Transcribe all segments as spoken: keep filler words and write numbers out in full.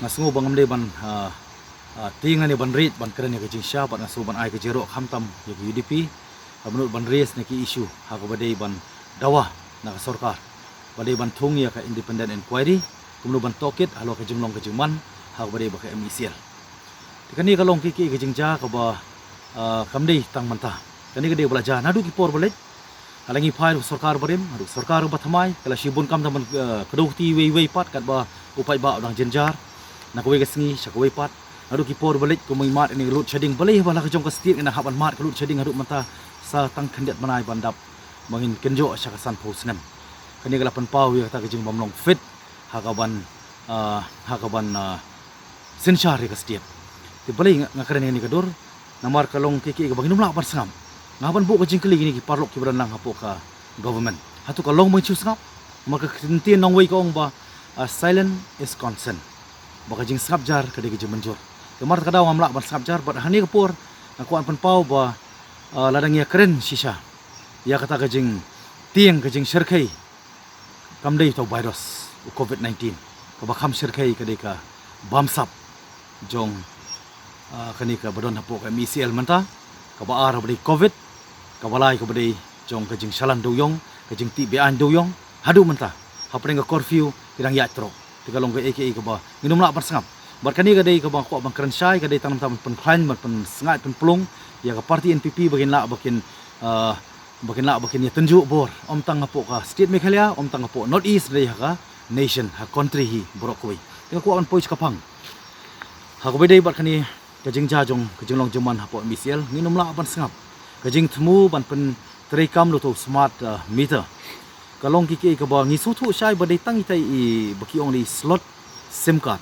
Nga sngew ba ngam dei ban, ah, ah, tieng ne ban rit ban kren ïa ka jingshisha, bad nga sngew ban ai ka jingïaroh khamtam ïa ka U D P, ah, ban nud ban raise na ki issue ha kaba dei ban dawa na ka sorkar, ba dei ban thung ïa ka independent inquiry, kumno ban tohkit halor ka jinglong ka jingman ha kaba dei bad ka M E C L. Te kane ka long kiei kiei ka jingjia kaba, ah, kam dei tang mynta. Kane ka dei ba la jia naduh ki por ba leit. Ka la ngi phai ruh sorkar barim, ruh sorkar ba thymmai, ka la shibun kam tang ban, eh, kdew kti iwei iwei pat katba u paidbah u dang jynjar. Na kawei ka sngi sha kawei pat. Naduh ki por ba leit kumba ngi mad ïa ka load shedding, balei ba la ka jong ka state ngi nang hap ban mad ka load shedding haduh mynta sa tang khyndiat bnai ban dap ba ngin kynjoh sha ka sanphew snem. Kane ka la pynpaw ïa kata ka jingbymlong fit ha ka ban, ah, ha ka ban, ah, synshar ïa ka state. Te balei nga, nga kren ïa kane ka dur, namar ka long kiei kiei kaba ngin ym lah ban sngap. Nga ban buh ka jingkylli ïa kine ki paralok kiba don lang hapoh ka government. Hato ka long ban shu sngap? Namar ka ktien nongwei ka ong ba, ah, silent is consent. Ba ka jingsngap jar ka dei ka jingmynjur. Te namar kata ka daw ngam lah ban sngap jar, bad ha kane ka por nga kwah ban pynpaw ba, ah, lada ngi ïakren shisha ïa kata ka jingtieng, ka jingshyrkhei, kam dei uta u virus u covid nineteen. Kaba kham shyrkhei ka dei ka bamsap jong, ah, kane kaba don hapoh ka M E C L mynta. Kaba ar kaba dei covid, kaba lai kaba dei jong ka jingshalan dewïong, ka jingtih beaiñ dewïong. Haduh mynta hapdeng ka curfew ki dang ïaid troh. Te ka long kaei kaei kaba ngin ym lah ban sngap. Bad kane ka dei kaba nga kwah ban kren shai, ka dei tang namar ban pynkhlaiñ, ban pynsngaid pynplung ïa ka party N P P ba kin lah ba kin, ah, ba kin lah ba kin ïatynjuh bor, ym tang hapoh ka state Meghalaya, ym tang hapoh North East, dei ha ka nation, ha country hi baroh kawei. Te nga kwah ban poi sha ka phang. Ha kaba dei bad kane ka jingjia jong ka jinglong jingman hapoh M E C L, ngin ym lah ban sngap. Ka jingthmu ban pyntreikam lut u smart, uh, meter. Ka long kiei kiei kaba ngi sngewthuh shai ba dei tang itai i ba ki ong dei slot sim card.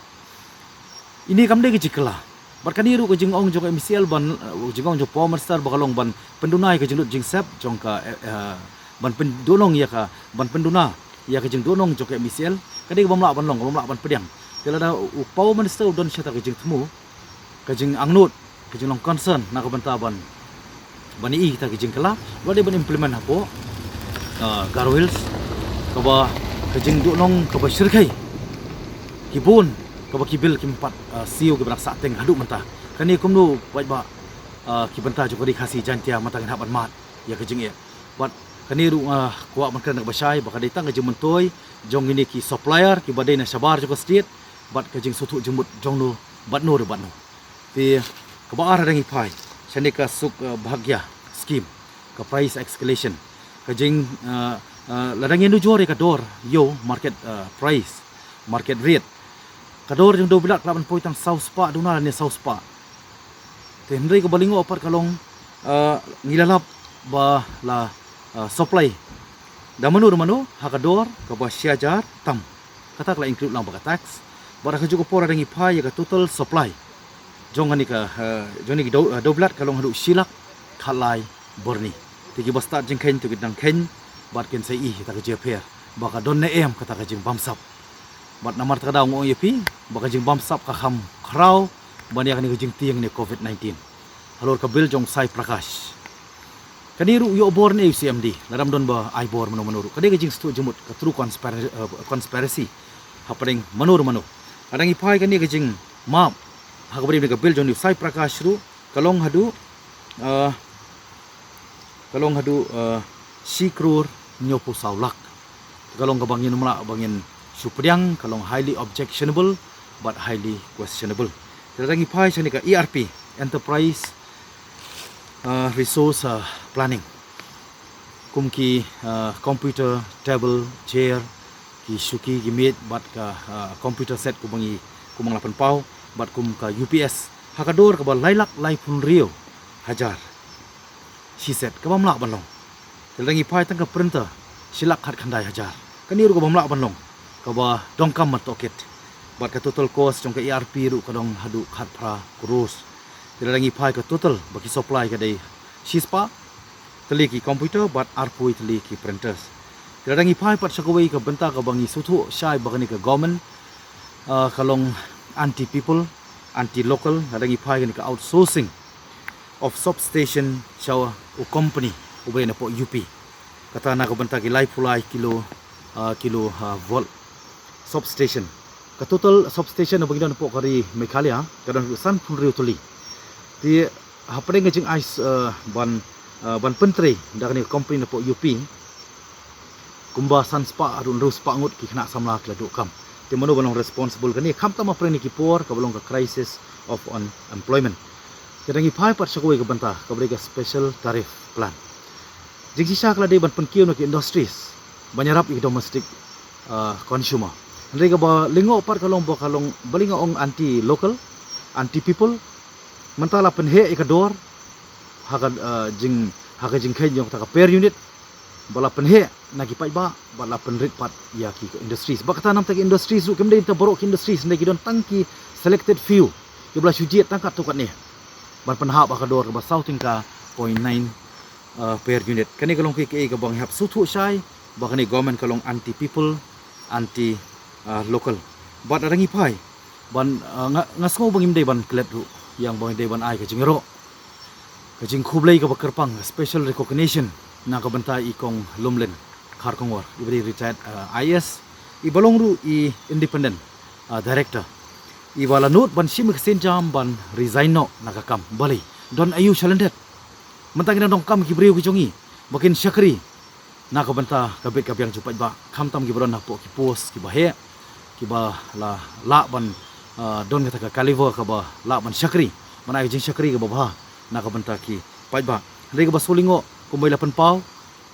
Ine kam dei ka jingkylla. Bad kane ruh ka jingong jong ka M E C L ban, eh, jingong jong Power Minister ba ka long ban pynduna ïa ka jinglut jingsep jong ka, eh, eh, ban pynduhnong ïa ka, ban pynduna ïa ka jingduhnong jong ka M E C L. Ka dei ka bym lah ban long, ka bym lah ban pdiang. Te lada u Power Minister u don shata ka jingthmu, ka jingangnud, ka jinglong concern na ka bynta ban ban ïohi kita ki jingkylla, ba dei ban implement hapoh, ah, Garo Hills, kaba ka jingduhnong kaba shyrkhei, ki bun kaba ki bill kim pat, ah, siew kiba dang sahteng haduh mynta. Kane kumno paidbah, ah, ki bynta jong ka Ri Khasi Jaiñtia mynta ngin hap ban mad ïa ka jingeh. Bad kane ruh nga kwah ban kren kaba shai ba ka dei tang ka jingmyntoi jong kine ki supplier kiba dei na shabar jong ka state, bad ka jingsngewthuh jingmut jong no bad no re bad no. Te kaba ar, lada ngi phai shane ka Suk, eh, Bhagya scheme, ka price escalation, ka jing, eh, eh, lada ngi nujor ïa ka dor ïew, market, eh, price, market rate, ka dor jong dewbilat ka lah ban poi tang saw spah duna lane saw spah. Te hynrei kaba lyngngoh pat ka long, eh, ngi la lap ba la, eh, supply da mano re mano ha ka dor kaba shi hajar tam. Kata ka la include lang bad ka tax. Bad ha kajuh ka por lada ngi phai ïa ka total supply jong kane ka, eh, jong kane ka dew, eh, dewbilat ka long haduh shi lak khatlai byrni. Te kiba stad jingkheiñ to ki dang kheiñ bad kin sa ïohi ïa kata ka jingpher ba ka don ne em kata ka jingbamsap. Bad namar kata ka daw nga ong ïa phi ba ka jingbamsap ka kham khraw ban ïa kane ka jingtieng ne covid nineteen. Halor ka bill jong Sai Prakash. Kane ruh ïoh bor ne u C M D, lada ym don ba ai bor mano mano ruh. Ka dei ka jingsngewthuh jingmut, ka true conspira-, eh, conspiracy hapdeng mano re mano. Lada ngi phai kane ka jingmap ha kaba dei ka bill jong u Sai Prakash ruh, ka long haduh, eh, ka long haduh, eh, shi klur hynñiewphew saw lak. Ka long kaba ngin ym lah ba ngin shu pdiang, ka long highly objectionable bad highly questionable. Te lada ngi phai shane ka E R P, Enterprise, uh, Resource, uh, Planning, kum ki, uh, computer, table, chair, ki shuki, ki miej bad ka, uh, computer set kumba ngi, kumba nga la pynpaw, bad kum ka U P S ha ka dor kaba lai lak laiphew hynriew hajar shi set, ka bym lah ban long. Te lada ngi phai tang ka printer, shi lak khatkhyndai hajar. Kane ruh ka bym lah ban long, kaba donkam ban tohkit. Bad ka total cost jong ka E R P ruh ka dang haduh khatphra crores. Te lada ngi phai ka total ba ki supply ka dei shispah tylli ki computer bad arphew tylli ki printers. Te lada ngi phai pat sha kawei ka bynta kaba ngi sngewthuh shai ba kane ka government, ah, ka long anti people, anti local, lada ngi phai kane ka outsourcing of substation sha u company uba dei na poh U P. Kata na ka bynta ki laiphew lai kilo, ah, kilo, ah, volt substation. Ka total substation ba ngi don hapoh ka ri Meghalaya ka don haduh san phew hynriew tylli. Te hapdeng ka jingaiñ, eh, ban, eh, ban pyntrei da kane ka company na poh U P, kumba san spah haduh hynriew spah ngut ki khynnah samla ki la duh kam. Te mano ba long responsible kane, khamtam hapdeng kine ki por kaba long ka crisis of unemployment? Te da ngi phai pat sha kawei ka bynta kaba dei ka special tariff plan. Jingshisha ka la dei ban pynkiew na ki industries ban ïarap ïa ki domestic, ah, consumer. Hynrei kaba lyngngoh pat ka long ba ka long, balei nga ong anti local, anti people. Mynta la pynheh ïa ka dor ha ka, ah, jing, ha ka jingkheiñ jong kata ka per unit, ba la pynheh na ki paidbah, ba la pynrit pat ïa ki industries. Ba kata namta ki industries ruh kim dei namta baroh ki industries, hynrei ki don tang ki selected few kiba la shu jied tang katto katne ban pynhap ha ka dor kaba saw tyngka point nine, uh, per unit. Kane ka long kaei kaei kaba ngi hap sngewthuh shai ba kane government ka long anti people, anti, uh, local. Bad da ngi phai ban, uh, nga, nga sngew ba ngim dei ban klet ruh ïa ba ngi dei ban ai ka jingïaroh, ka jingkhublei kaba kyrpang, special recognition na ka bynta i Kong Lumlin Kharkongor, iba dei retired, uh, I A S, iba long ruh i independent, uh, director, iba la nud ban shim ka sienjam ban resign noh na ka kam. Balei? Don aïu shalyndet? Mynta ngi dang donkam ki briew ki jong ngi ba kin shakri na ka bynta ka bit ka biang jong u paidbah, khamtam kiba don hapoh ki post kiba heh, kiba la lah ban, ah, don kata ka caliber kaba lah ban shakri, ban ai ka jingshakri kaba bha na ka bynta ki paidbah. Hynrei kaba sngewlyngngoh, kumba i la pynpaw,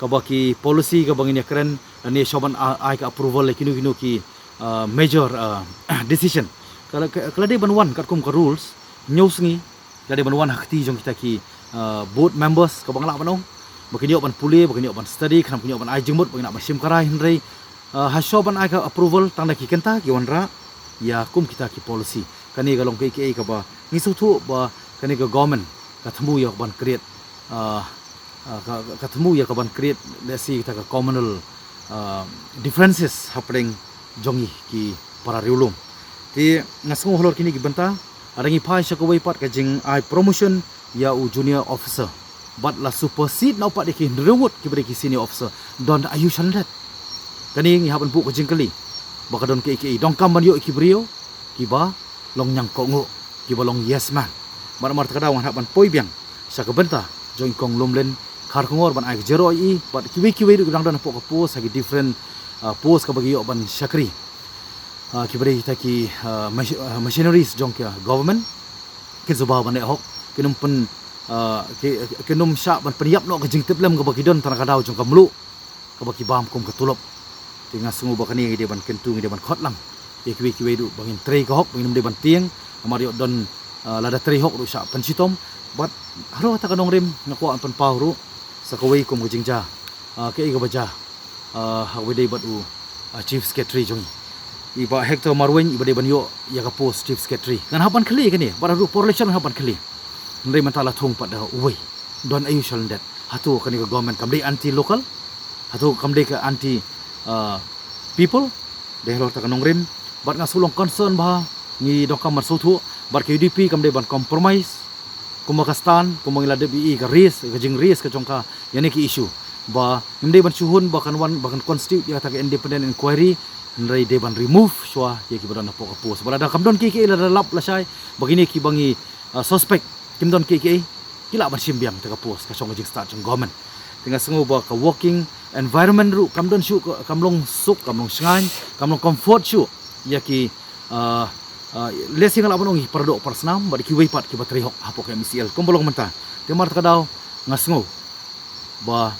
kaba ki policy kaba ngin ïakren lane shuwa ban, ah, ai ka approval ïa kino kino ki, ah, major, ah, decision, ka la, ka, ka la dei ban wan katkum ka rules hynñiew sngi. Ka la dei ban wan ha kti jong kita ki, uh, board members, kaba nga lah ban ong ba kin ïoh ban pule, ba kin ïoh ban study, khnang ba kin ïoh ban ai jingmut, ba kin ïoh ban shim karai. Hynrei, uh, ha shuwa ban ai ka approval tang da ki kynta ki wanrah ïa kum kita ki policy. Kane ka long kaei kaei kaba ngi sngewthuh ba kane ka government ka thmu ïa ka ban create, uh, uh, ka, ka, ka thmu ïa ka ban create, let's say, kita ka communal, uh, differences hapdeng jong ngi ki para riewlum. Te nga sngew halor kine ki bynta, lada ngi phai sha kawei pat ka jingai promotion ïa u junior officer, bad la supersede noh pat ïa ki hynriew ngut kiba dei ki senior officer, don aïu shalyndet? Kane ngi hap ban buh ka jingkylli ba ka don kaei kaei, donkam ban ïoh ïa ki briew kiba long ñiangkohnguh, kiba long yes man. Bad namar kata ka daw ngan hap ban poi biang sha ka bynta jong i Kong Lumlin Kharkongor ban ai ka jingïaroh ïa i bad kiwei kiwei ruh kiba dang don hapoh ka post, ha ki different, uh, post kaba ki ïoh ban shakri, uh, kiba dei kita ki, uh, machi-, uh, machineries jong ka government. Kin sngewbha ban leh hok, kin ym pyn, uh, ki, kin ym shah ban pynïap noh ka jingtiplem kaba ki don tang na ka daw jong ka mluh, kaba ki bam kum ka tulop. Te nga sngew ba kane ngi dei ban kyntu, ngi dei ban khot lang ïa kiwei kiwei ruh ba ngin trei ka hok, ba ngin ym dei ban tieng. Namar ïoh don, ah, lada trei hok ruh shah pynshitom. Bad haduh kata ka nongrim nga kwah ban pynpaw ruh sa kawei kum ka jingjia, ah, kaei kaba jia, ah, ha kaba dei bad u, ah, Chief Secretary jong ngi, i Bah Hector Marwein, iba dei ban ïoh ïa ka post Chief Secretary. Ngan hap ban khlieh kane, bad haduh por election ngan hap ban khlieh. Hynrei mynta la thung pat da uwei. Don aïu shalyndet? Hato kane ka government kam dei anti local? Hato kam dei ka anti, uh, people? Dei halor kata ka nongrim. Bad nga sngew long concern ba ngi donkam ban sngewthuh, bad ka U D P kam dei ban compromise. Kumba ka stand, kumba ngi la dep ïohi ka raise, ka jing raise ka jong ka ïa kine ki issue, ba ngim dei ban shu hun ba kan wan, ba kan constitute ïa kata ka independent inquiry. Hynrei dei ban remove shuwa ïa kiba don hapoh ka post. Ba lada kam don kiei kiei, lada lap lashai ba kine kiba ngi, uh, suspect kim don kiei kiei, ki lah ban shim biang kata ka post, ka shong ka jingstad jong government. Te nga sngew ba ka working environment ruh kam don shuh, ka, kam long suk, kam long shngaiñ, kam long comfort shuh ïa ki, uh, uh, lehse nga lah ban ong ïa ki para doh para snam bad kiwei pat kiba trei hok hapoh ka M C L kumba long mynta. Te namar kata ka daw nga sngew ba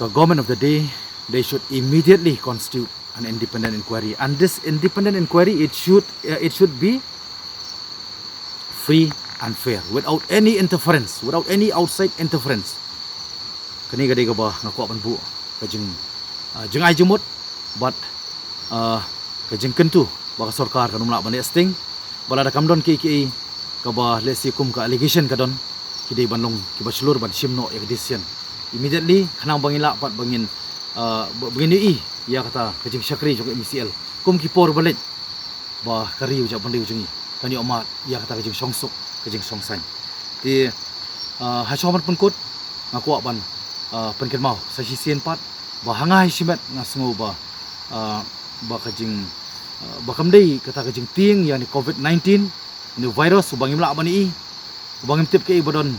ka government of the day, they should immediately constitute an independent inquiry. And this independent inquiry, it should, uh, it should be free and fair, without any interference, without any outside interference. Kane ka dei kaba nga kwah ban buh ka jing, uh, jingai jingmut bad, uh, ka jingkyntu ba ka sorkar kan ym lah ban leh sting. Ba lada kam don kiei kiei kaba lehse kum ka allegation ka don, ki dei ban long kiba shlur ban shim noh ïa ka decision immediately, khnang ba ngin lah pat ba ngin, uh, ba, ba ngin ïohi ïa kata ka jingshakri jong ka M C L kum ki por ba leit, ba ka ri u jaitbynriew jong ngi kan ïoh mad ïa kata ka jingshongsuk, ka jingshongsaiñ. Te, ah, ha shuwa ban pynkut, nga kwah ban, ah, pynkynmaw sa shisien pat ba ha nga hi shimet nga sngew ba, ah, ba ka jing, ba kam dei kata ka jingtieng ïa ni covid nineteen, ni virus uba ngim lah ban i, uba ngim tip kaei ba don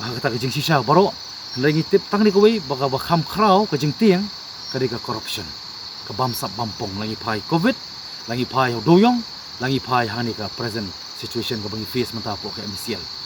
ha kata ka jingshisha baroh. Hynrei ngi tip tang ni kawei ba ka ba kham khraw ka jingtieng ka dei ka corruption, ka bamsap bampong, la ngi phai covid, la ngi phai ha u dewïong, la ngi phai ha ni ka present situation kaba ngi face mynta hapoh ka M C L.